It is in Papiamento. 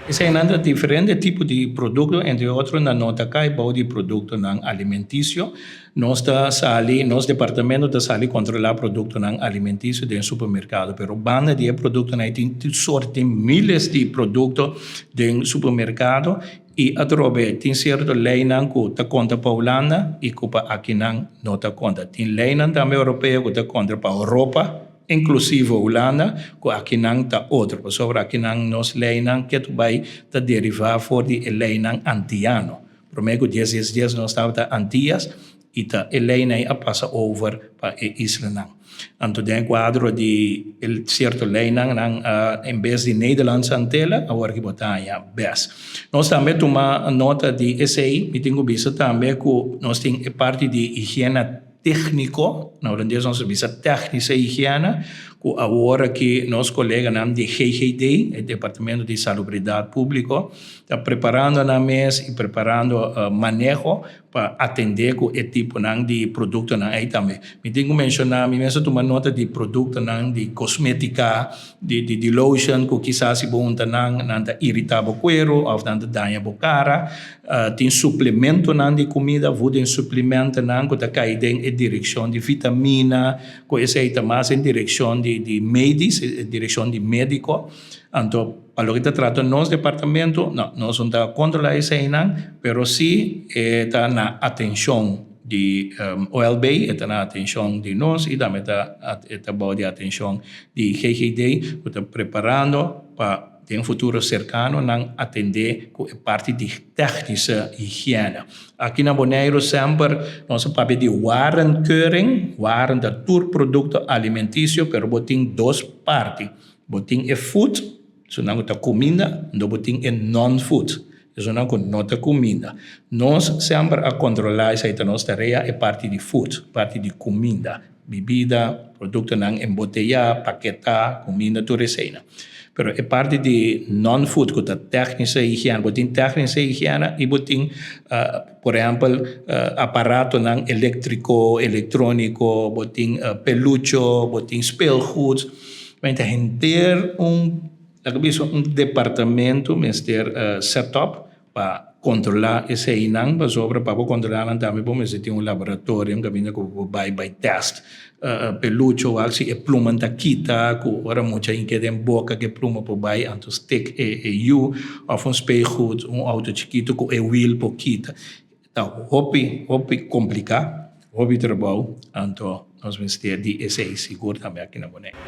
Eseinan ta diferente tipo di produkto, entre otro nan no ta kai bou di produktonan alimentisio. Nos ta sali, nos departamento ta sali kontrolá produktonan alimentisio den supermerkado, pero banda di e produktonan ei tin tur sort, tin miles di produkto den supermerkado i atrobe tin sierto leinan ku ta konta pa Hulanda i ku pa akinan no ta konta. Tin leinan tambe europeo ku ta konta pa Europa, inklusivo Hulanda, ku akinan ta otro, pasobra akinan nos leinan ketu bai ta derivá for di e leinan antiano. Promé ku dies dies dies nos tabata Antias i ta e leinan ei a pasa over pa e islanan. Anto den e kuadro di e sierto leinan nan a en bes di Nederlandse Antillen awor ki bo ta haña bes. Nos tambe tuma nota di esei, mi tin ku bisa tambe ku nos tin e parti di higiena Tékniko, na holandes nos ta bisa technische hygiëne, ku awor aki nos koleganan di GGD, e Departamento di Salubridat Públiko, ta preparando nan mes i preparando maneho pa atendé ku e tiponan di produktonan ei tambe. Mi tin ku menshoná, mi mes a tuma nota di produktonan di kosmétika, di di lotion ku kisas si bo hunta nan, nan ta iritá bo kueru òf nan ta daña bo kara. Tin suplementonan di kumida, voedingssupplementennan, ku ta kai den e direkshon di vitamina, ku esei ta mas den direkshon di di medis, e direkshon di médiko. Anto pa loke ta trata nos departamento, no, nos no ta kontrolá eseinan, pero sí e ta na atenshon di OLB, e ta na atenshon di nos i tambe ta e ta bou di atenshon di GGD ku ta preparando pa Den futuro serkano nan atendé ku e parti di tèknische higiène. Aki na Boneiru semper nos a papia di warenkeuring, waren ta tur produkto alimentisio pero bo tin dos parti, bo tin e food, esunnan ku ta kuminda, anto bo tin e non-food, esunnan ku no ta kuminda. Nos semper a kontrolá esei ta nos tarea e parti di food, parti di kuminda. Bibida, produktonan emboteyá, paketá, kuminda, tur eseinan. Pero e parti di non-food ku ta tèknische higiène, bo tin tèknische higiène i bo tin por ehèmpel aparatonan eléktriko, elektróniko, bo tin pelucho, bo tin speelgoed. Ta henter un, laga bisa un departamento mester set up Pa kontrolá eseinan, pasobra pa bo kontrolá nan tambe bo mester tin un laboratorium kaminda ku bo bai bai tèst pelucho wak si e pluman ta kita ku ora mucha hinke den boka ku e pluma por bai anto stek e yu òf un speelgoed un outo chikitu ku e wiel por kita. Ta hopi hopi kompliká, hopi trabou anto nos mester di esei sigur tambe aki na Boneiru.